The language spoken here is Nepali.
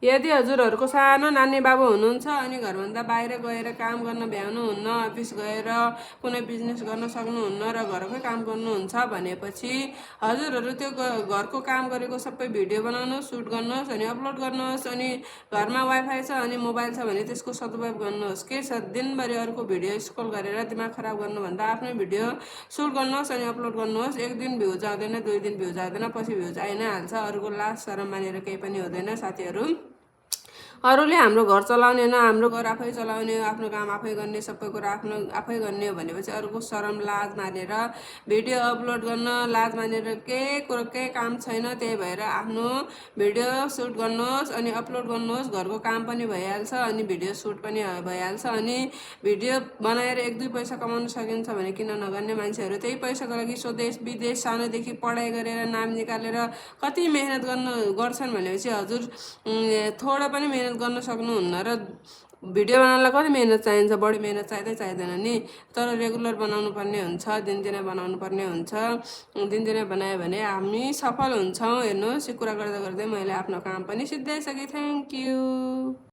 यदि हजुरहरूको सानो नानी बाबु हुनुहुन्छ अनि घरभन्दा बाहिर गएर काम गर्न भ्याउनुहुन्न, अफिस गएर कुनै बिजनेस गर्न सक्नुहुन्न र घरकै काम गर्नुहुन्छ भनेपछि हजुरहरू त्यो घरको काम गरेको सबै भिडियो बनाउनुहोस्, सुट गर्नुहोस् अनि अपलोड गर्नुहोस्। अनि घरमा वाइफाई छ अनि मोबाइल छ भने त्यसको सदुपयोग गर्नुहोस्। के छ, दिनभरि अरूको भिडियो स्क्रोल गरेर दिमाग खराब गर्नुभन्दा आफ्नै भिडियो सुट गर्नुहोस् अनि अपलोड गर्नुहोस्। एक दिन भ्युज आउँदैन, 2 दिन भ्युज आउँदैन, पछि भ्युज आइ नै हाल्छ। अरूको लाज शरम मानेर केही पनि हुँदैन साथीहरू। अरूले हाम्रो घर चलाउने न, हाम्रो घर आफै चलाउने, आफ्नो काम आफै गर्ने, सबै कुरा आफ्नो आफै गर्ने हो भनेपछि अरूको शरम लाज मानेर भिडियो अपलोड गर्न लाज मानेर केही काम छैन। त्यही भएर आफ्नो भिडियो सुट गर्नुहोस् अनि अपलोड गर्नुहोस्। घरको काम पनि भइहाल्छ अनि भिडियो सुट पनि भइहाल्छ। अनि भिडियो बनाएर 1-2 पैसा कमाउन सकिन्छ भने किन नगर्ने। मान्छेहरू त्यही पैसाको लागि स्वदेश विदेश सानोदेखि पढाइ गरेर नाम निकालेर कति मेहनत गर्छन् भनेपछि हजुर थोडा पनि मेहनत गर्न सक्नुहुन्न। र भिडियो बनाउनलाई कति मेहनत चाहिन्छ, बढी मेहनत चाहिँदैन नि। तर रेगुलर बनाउनु पर्ने हुन्छ, दिनदिनै बनाउनु पर्ने हुन्छ। दिनदिनै बनायो भने हामी सफल हुन्छौँ। हेर्नुहोस्, यो कुरा गर्दा गर्दै मैले आफ्नो काम पनि सिद्धाइसकेँ। Thank you.